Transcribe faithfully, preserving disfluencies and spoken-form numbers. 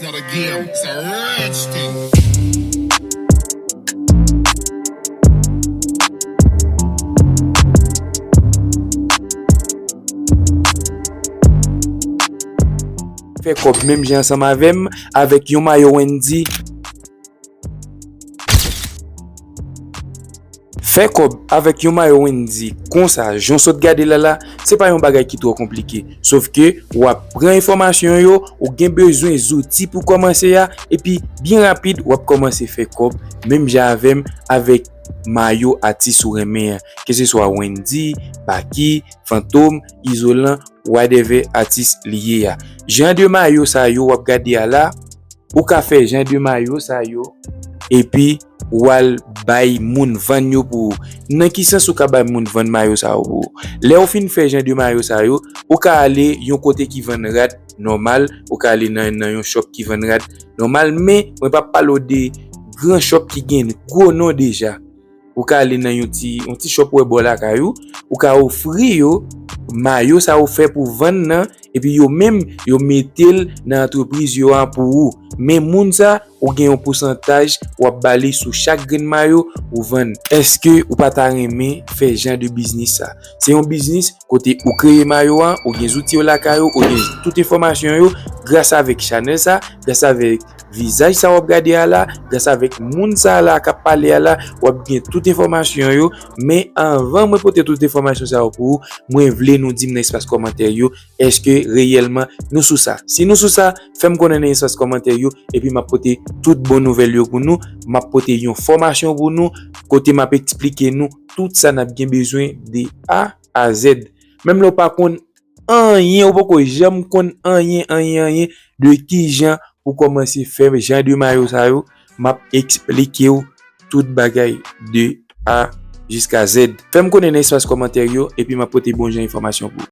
It's not a game, it's a rich thing. Fè kòb menm jan ansanm avè m avèk yon mayo Wendyy. Fè kòb avèk yon mayo Wendyy konsa, jan w sot gade l la la, se pa yon bagay ki twò konplike. Sòf ke w ap pran enfòmasyon yo, ou gen bezwen zouti pou kòmanse a, epi byen rapid, w ap kòmanse fè kòb, menm jan avè m, avèk mayo atis ou renmen an. Keseswa Wendyy, Baky, Fantom, Izolan, whatever atis li ye a. Jan de mayo sa yo w ap gade a la, ou ka fè jan de mayo sa yo, epi w al bay moun vann yo pou ou. Nan ki sans ou ka bay moun vann mayo sa yo pou ou? Lè w fin fè jan de mayo sa yo, ou ka ale yon kote ki vann rad nòmal, ou ka ale nan, nan yon shop ki vann rad nòmal, men mwen p ap pale w de gran shop ki gen gwo non deja. Ou ka ale nan yon ti, yon ti shop ou wè bò lakay ou, ou ka ofri yo mayo sa ou fè pou vann nan, epi yo menm, yo mete l nan antrepriz yo an pou ou. Men moun sa, ou gen yon pousantaj w ap ba li sou chak grenn mayo ou vann. Èske ou pa ta renmen fè jan de biznis sa? Se yon biznis kote ou kreye mayo a, ou gen zouti yo lakay ou, ou gen tout enfòmasyon yo, gras avèk chanèl sa, gras avèk vizaj sa w ap gade a la, gras avèk moun sa a la k ap pale a la, w ap gen tout enfòmasyon yo. Men anvan mwen pote tout enfòmasyon sa yo pou ou, mwen vle nou di m nan espas kòmantè yo, èske reyèlman nou sou sa? Si nou sou sa, fè m konnen nan espas kòmantè yo, epi m ap pote tout bon nouvèl yo pou nou, m ap pote yon fòmasyon pou nou, kote m ap eksplike nou tout sa n ap gen bezwen de A a Z. Menm lè w pa konn anyen, ou poko janm konn anyen, anyen, anyen de kijan pou kòmanse fè jan de mayo sa yo, m ap eksplike w tout bagay de A jiska Z. Fè m konnen nan espas kòmantè yo, epi m ap pote bon jan enfòmasyon pou ou.